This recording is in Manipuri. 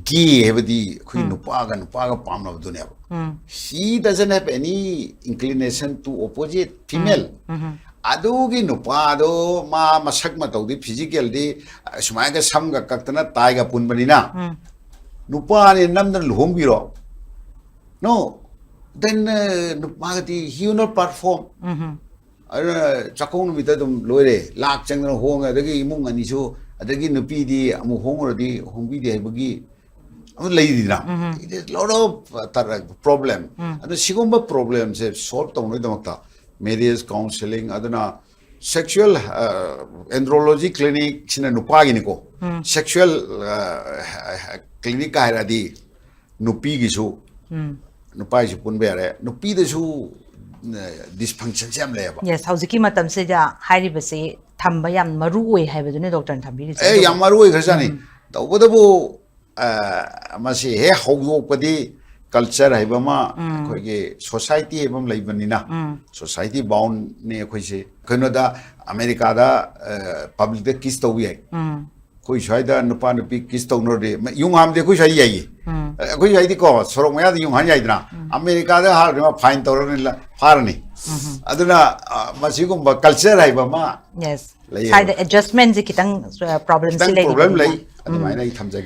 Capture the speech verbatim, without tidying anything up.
ꯒꯦ ꯍꯥꯏꯕꯗꯤ ꯑꯩꯈꯣꯏ ꯅꯨꯄꯥꯒ ꯅꯨꯄꯥꯒ ꯄꯥꯝꯅꯕꯗꯨꯅꯦꯕ꯫ He doesn't have any inclination to opposite female. ꯑꯗꯨꯒꯤ ꯅꯨꯄꯥꯗꯣ ꯃꯥ ꯃꯁꯛ ꯃꯇꯧꯗꯤ, ꯐꯤꯖꯤꯀꯦꯜꯗꯤ ꯁꯨꯃꯥꯏꯅꯒ ꯁꯝꯒ ꯀꯛꯇꯅ ꯇꯥꯏꯒ ꯄꯨꯟꯕꯅꯤꯅ, ꯅꯨꯄꯥꯅꯦ ꯅꯝꯗꯅ ꯂꯨꯍꯣꯡꯕꯤꯔꯣ꯫ No, then ꯅꯨꯄꯥꯒꯗꯤ he will not perform. ꯑꯗꯨꯅ ꯆꯥꯛꯀꯧ ꯅꯨꯃꯤꯠꯇ ꯑꯗꯨꯝ ꯂꯣꯏꯔꯦ, ꯂꯥꯛ ꯆꯪꯗꯅ ꯍꯣꯡꯉꯦ꯫ ꯑꯗꯒꯤ ꯏꯃꯨꯡ ꯑꯅꯤꯁꯨ, ꯑꯗꯒꯤ ꯅꯨꯄꯤꯗꯤ ꯑꯃꯨꯛ ꯍꯣꯡꯉꯨꯔꯗꯤ ꯍꯣꯡꯕꯤꯗꯦ ꯍꯥꯏꯕꯒꯤ ꯑꯃ ꯂꯩꯔꯤꯗꯅ꯫ It is lot of problem. ꯑꯗꯨ ꯁꯤꯒꯨꯝꯕ ꯄ꯭ꯔꯣꯕ꯭ꯂꯦꯝꯁꯦ ꯁꯣꯜꯕ ꯇꯧꯅꯕꯒꯤꯗꯃꯛꯇ ꯃꯦꯔꯤꯌꯦꯖ ꯀꯥꯎꯟꯁꯦꯂꯤꯡ, ꯑꯗꯨꯅ ꯁꯦꯛꯁꯨꯋꯦꯜ ꯑꯦꯟꯗ꯭ꯔꯣꯂꯣꯖꯤ ꯀ꯭ꯂꯤꯅꯤꯛꯁꯤꯅ ꯅꯨꯄꯥꯒꯤꯅꯤꯀꯣ꯫ ꯁꯦꯛꯁꯨꯋꯦꯜ ꯀ꯭ꯂꯤꯅꯤꯛ ꯍꯥꯏꯔꯗꯤ ꯅꯨꯄꯤꯒꯤꯁꯨ, ꯅꯨꯄꯥꯒꯤꯁꯨ ꯄꯨꯟꯕ ꯌꯥꯔꯦ, ꯅꯨꯄꯤꯗꯁꯨ ꯗꯤꯁꯐꯪꯁꯟꯁꯦ ꯌꯥꯝ ꯂꯩꯌꯦꯕ꯫ ꯌꯦꯁ, ꯍꯧꯖꯤꯛꯀꯤ ꯃꯇꯝꯁꯤꯗ ꯍꯥꯏꯔꯤꯕꯁꯦ ꯊꯝꯕ ꯌꯥꯝ ꯃꯔꯨ ꯑꯣꯏ ꯍꯥꯏꯕꯗꯨꯅꯦ ꯗꯣꯛꯇꯔꯅ ꯊꯝꯕꯤꯔꯤꯁꯦ꯫ ꯑꯦ, ꯌꯥꯝ ꯃꯔꯨ ꯑꯣꯏꯈ꯭ꯔꯖꯥꯠꯅꯤ꯫ ꯇꯧꯕꯇꯕꯨ ꯃꯁꯤ ꯍꯦꯛ ꯍꯧꯗꯣꯛꯄꯗꯤ ꯀꯜꯆꯔ ꯍꯥꯏꯕ ꯑꯃ, ꯑꯩꯈꯣꯏꯒꯤ ꯁꯣꯁꯥꯏꯇꯤ ꯍꯥꯏꯕ ꯑꯃ ꯂꯩꯕꯅꯤꯅ, ꯁꯣꯁꯥꯏꯇꯤ ꯕꯥꯎꯟꯅꯤ ꯑꯩꯈꯣꯏꯁꯦ꯫ ꯀꯩꯅꯣꯗ, ꯑꯃꯦꯔꯤꯀꯥꯗ ꯄꯕ꯭ꯂꯤꯛꯇ ꯀꯤꯁ ꯇꯧꯕ ꯌꯥꯏ꯫ ꯑꯩꯈꯣꯏ ꯁ꯭ꯋꯥꯏꯗ ꯅꯨꯄꯥ ꯅꯨꯄꯤ ꯀꯤꯁ ꯇꯧꯅꯔꯗꯤ, ꯌꯨꯡ ꯍꯥꯟꯕꯗꯤ ꯑꯩꯈꯣꯏ ꯁ꯭ꯋꯥꯏꯗ ꯌꯥꯏꯌꯦ꯫ ꯑꯩꯈꯣꯏ ꯁ꯭ꯋꯥꯏꯗꯤꯀꯣ, ꯁꯣꯔꯣꯛ ꯃꯌꯥꯗ ꯌꯨꯡ ꯍꯥꯟ ꯌꯥꯏꯗꯅ꯫ ꯑꯃꯦꯔꯤꯀꯥꯗ ꯍꯥꯏꯔꯗꯤ ꯃꯥ ꯐꯥꯏꯟ ꯇꯧꯔꯅꯤ, ꯐꯥꯔꯅꯤ꯫ ꯑꯗꯨꯅ ꯃꯁꯤꯒꯨꯝꯕ ꯀꯜꯆꯔ ꯍꯥꯏꯕ ꯑꯃ ꯂꯩ꯫ ꯁ꯭ꯋꯥꯏꯗ ꯑꯦꯗꯖꯁꯃꯦꯟꯁꯦ ꯈꯤꯇꯪ ꯄ꯭ꯔꯣꯕ꯭ꯂꯦꯝꯁꯦ ꯈꯤꯇꯪ ꯄ꯭ꯔꯣꯕ꯭ꯂꯦꯝ ꯂꯩ꯫ ꯑꯗꯨꯃꯥꯏꯅ ꯑꯩ ꯊꯝꯖꯒꯦ꯫